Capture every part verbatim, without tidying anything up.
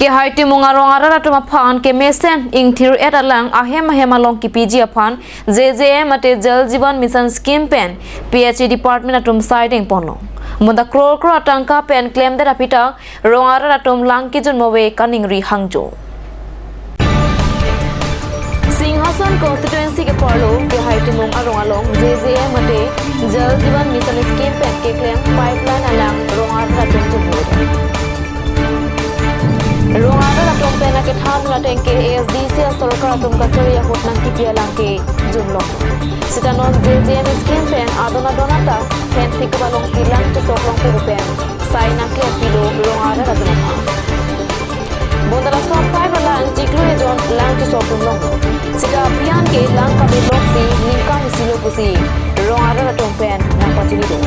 Kehai Timung arong arat atum aphan kemesen ingthir-et alang ahem ahem along kipiji aphan J J M mate Jal Jeevan Mission Scheme pen P H E department atum saideng ponlo. Bonta kror kror atangka pen klemdet apitak rong arat atum lang kejun move kaningri hangjo. Singhason constituency ke parlo Kehai Timung arong along J J M mate Jal Jeevan Mission Scheme pen keklem pipeline alang rong arat atum junmut. Rong arat atum pen akethan lateng ke A S D C asorkar atum kachari ahut nangkipi alang kejunlo. Sita non J J M scheme pen adon adon atak hen thikup along kelang chesok longpo pu pen sai nangklepilo rong arat atum aphan. Bonta laso pipe alang chiklo ejon lang chesok dunlong. Sita apian ke lang kave loksi ningkan isilo pusi rong arat atum pen nangpachini do.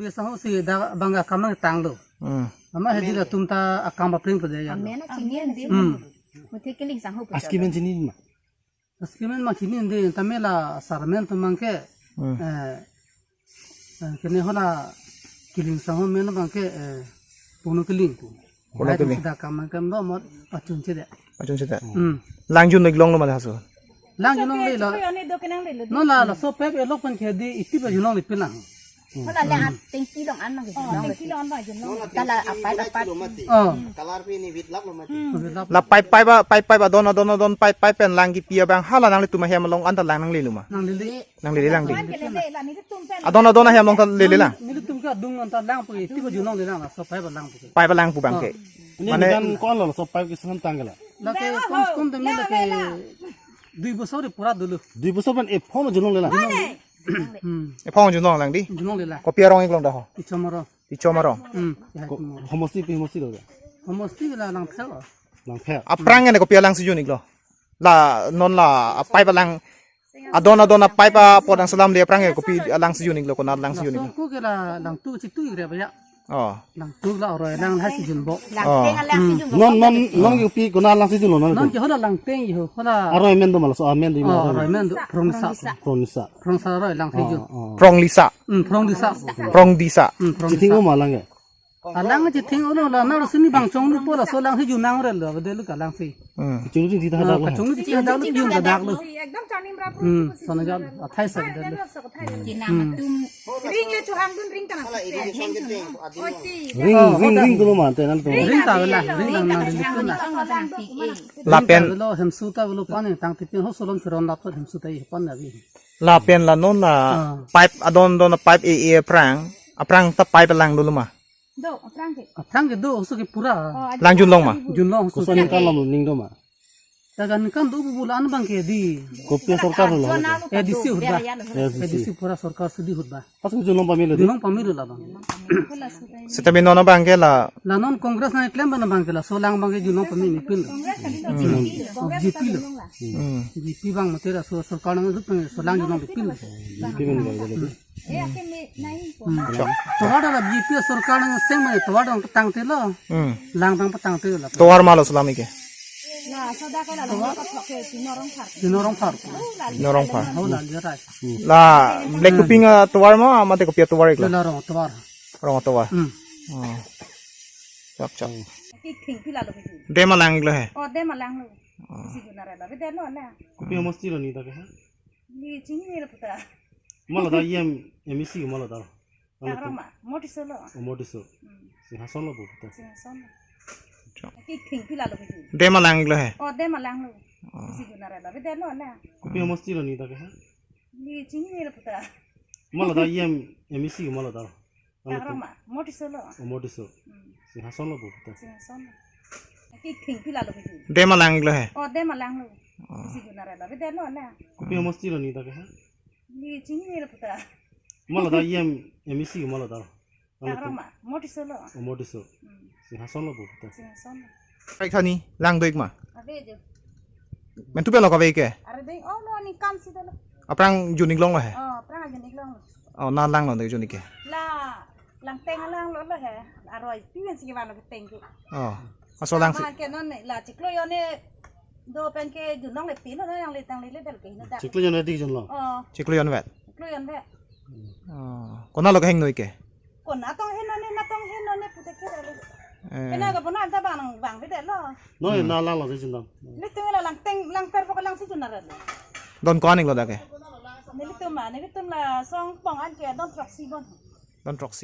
Bisa ho si da bang akam nangtanglo. Hmm. Ama hedi la tum ta akam bapring pada ya. Amen a chini ande. Hmm. Muthe keling sang ho pu. Aski men chini ma. Aski men ma chini ande, tame la sarmen tum mangke. Hmm. Eh, eh, kene hola keling sang ho men mangke, eh, pono keling pu. Pono keling. Hai, sida kam mangke do mot pachun chede. Pachun chede. Hmm. Lang jun lek long lo ma haso. Lang junlongle la. Chiklo yone do kenang le lo. Non la laso pipe elok pen ke di iti ba junlongle pilang. Hala le an tengki long an long. Oh, junlong. Tengki long an long junlong. Tala apai apai. Oh. Color pi ni wit lap lo mati. Hmm. Wit lap. La pipe pipe ba pipe pipe ba don don don pipe pipe pen lang kipi abang hala nanglitum ahem along anta lang nanglelo ma. Nanglele. Nanglele lang di. Wan ke lele la ni tum pen. Adon adon ahem along ta lele lang. Nelitum ke adung anta lang pu iti ba junlongle lang laso pipe ba lang pu. Pipe ba lang pu abang ke. Oh. Ini mane kan kon lo laso pipe ke senam tanggal la. Lake kom kom demi lake dui bosor pura dulu. Dui bosor pen ephong junlongle lang. Hmm. Ephong junlong lang di. Junlongle lang. Kopi arong ik long dah ho? Ichom arong. Ichom arong. Hmm. Ya, ko-, homosti pi homosti lo ya? Homosti la Langpher. Langpher. Aphrang ne kopi alang si jun iklo? La non la pipe alang adon adon a pipe apot nangselamle aphrang ke kopi alang si jun iklo, konat alang si jun iklo? Laso ko ke la Langtu chitu ikre ba ya. Oh. Langtu la aroi alang hai si junbo. Langteng alang si junbo. Non non non ke kopi konat alang si junlo non. Non ke hola Langteng ho hola. Aroi men do ma laso amen do ma. Oh, aroi men do Phrongdisa. Phrongdisa. Phrongdisa aroi lang si jun. Oh, oh. Phrongdisa. Hmm, Phrongdisa. Phrongdisa. Hmm, Phrongdisa. Chithing-o ma lang ke. Alang chithing-o lo la na sini bang chonglupo laso lang si jun nangrelo, bede lo ka lang si. Hmm. Kachunglu chingthi ta hadak lo. Kachunglu chingthi hadak lo, jun hadak lo. Ekdom chanim rap. Hmm, sana jal, athai sa bede lo. Kinam atum. Ring le chuhang dun ring tanah. Ring, ring, ring dulu mante nan tu. Ring ta la, ring ta na ring tu na. Lapen lo hemsu ta lo pan tang tipin ho solom churon lap hemsu ta i pan na bi. Lapen la non la pipe adon don pipe e e aphrang, aphrang ta pipe lang dulu ma. Do, aphrang ke. Aphrang ke do, oso ke pura. Oh, lang junlong ma? Junlong oso. Koson ke. Kan lam ning do ma? Tagan kan do bubul an bang ke di. Kopi sorkar lo. A D C hut ba. A D C. A D C pura sorkar sudi hut ba. Pas junlong pamilo di. Junlong pamilo la bang. Seta mi non bang ke la. La non Congress nangklem bang bang ke laso lang bang ke junlong pami mepin. Hmm. Oh, B J P lo. Hmm. B J P bang mate laso sorkar nang hut pami so lang junlong mepin. B J P bang. Hmm. Tovar la B J P sorkar nang seng mane tovar dong petang te lo. Hmm. Lang tang petang te lo. Tovar ma lo selam ike. Tovar. Norong par. Norong par. Ho la liya rai. La Black Kuping, ah, tovar ma mate kopi atovar iklo? La rong tovar. Rong tovar. Hmm. Oh. Chap chap. Ki thing pi la lo ki. Dam alang lo he. Oh, dam alang lo. Oh. Si guna ra la. Be dam lo na. Kopi homosti lo ni ta ke ha? Ni chini ni lo puta. Mala da yem M E C mala da. Alo. Arama, Moti solo. O Moti so. Hmm. Singhason lo bu puta. Singhason. Chok. Ki thing pi la lo ki. Dam alang lo he. Oh, dam alang lo. Oh. Si guna ra la. Be dam lo na. Kopi homosti lo ni ta ke ha? Ni chini ni lo puta. Mala da yem M E C mala da. Alo. Arama, Moti solo. O Moti so. Hmm. Singhason lo bu puta. Singhason. Ki thing pi la lo ki. Dam alang lo he. Oh, dam alang lo. Oh. Si guna ra la. Be dam lo na. Kopi homosti lo ni ta ke ha? Ni chini ni lo puta. Mala da yem M E C mala da. Alo. Arama, Moti solo. O Moti so. Hmm. Singhason lo bu puta. Singhason. Kaik thani lang do ik ma? Ave jo. Men tu pelo kave ke? Are ding oh lo ni kam si dolo. Aphrang jun ik long lo he? Oh, aphrang jun ik long lo. Oh, na lang lo de jun ik ke. La Langteng alang lo lo he. Aroi pi ven si ke van lo ke teng ke. Oh. Aso lang si. Ma ke non la chiklo yone do pen ke junlong le pin lo yang le tang le le del ke no da. Chiklo yone di junlong. Oh. Chiklo yon vet. Chiklo yon vet. Oh. Konat lo kehingno ik ke? Pon atong heno ne, natong heno ne pute kere le. Eh. Kena ke pon anta bang bang bide lo. No, hmm, na lang lang si jundam. Nelitum la lang teng lang per pok lang si junar le. Don ko-an iklo dak ke? Nelitum ma, nelitum la song pong an ke don throksi bon. Don throksi.